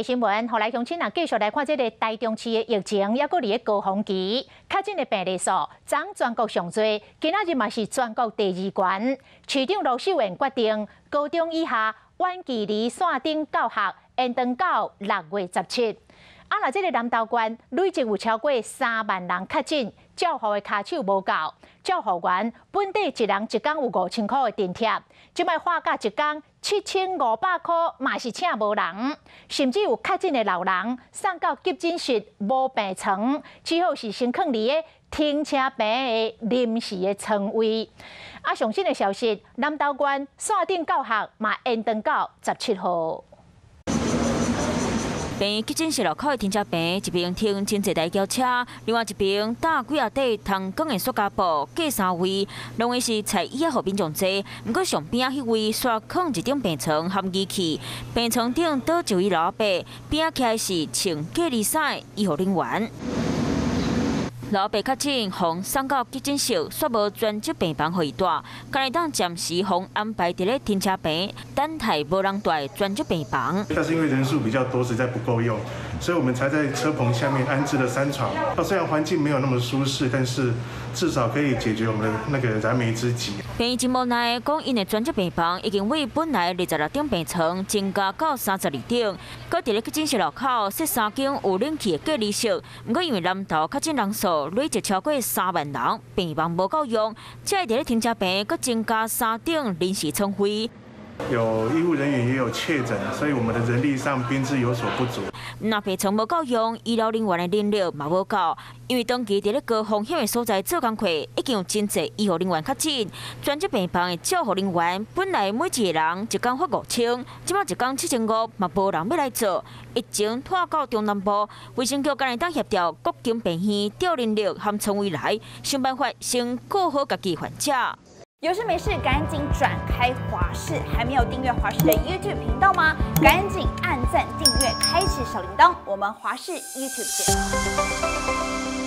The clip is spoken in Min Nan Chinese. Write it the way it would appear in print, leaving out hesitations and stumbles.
新聞，予來鄉親啊，繼續來看這个台中市的疫情，猶閣佇咧高峰期，確診的病例數，昨全國上濟，今仔日嘛是全國第二懸。市長盧秀燕決定，高中以下遠距離線頂教學延長到6月17。啊，若這个南投縣累計有超過3萬人確診，照護的跤手無夠，照護員本底一人一工有5000箍的津貼，這擺發到一工7500箍，嘛是請無人，甚至有確診的老人送到急診室無病床，只好是先囥佇个停車棚的臨時的床位。啊，上新的消息，南投縣線頂教學嘛延長到17號。病急診室樓口的停車棚，一邊停真濟台轎車，另外一邊搭幾仔塊通光的塑膠布，隔三位，認為是菜椅仔予民眾坐。毋過上邊仔彼位煞囥一張病床含儀器，病床頂倒一位老阿伯，邊仔徛的是穿隔離衫的醫護人員。老阿伯確診，予送到急診室，煞無專職病房予伊蹛，干焦會當暫時予安排佇咧停車棚，等待無人蹛的專職病房。但是因為人數比較多，實在不夠用，所以我們才在車棚下面安置了三床。雖然環境沒有那麼舒適，但是至少可以解決我們的那個燃眉之急。病院真無奈，講𪜶的專職病房已經為本來26張病床增加到32張，閣佇咧急診室樓口設三間有冷氣的隔離室。毋過因為南投確診人數累計超過3萬人，病房無夠用，才會佇咧停車棚閣增加三張臨時床位。有醫護人員也有確診，所以我們的人力上編制有所不足。若病床無夠用，醫療人員的人力嘛無夠，因為長期佇咧高風險的所在做工課，已經有真濟醫護人員確診。專職病房的照護人員本來每一个人一工發5000，這擺一工7500，嘛無人欲來做。疫情拖到中南部，衛生局敢會當協調各間病院調人力和床位來，想辦法先顧好家己患者。有事沒事趕緊轉開華視，還沒有訂閱華視的 YouTube 頻道嗎？趕緊按讚、訂閱、開啟小鈴鐺，我們華視 YouTube 見。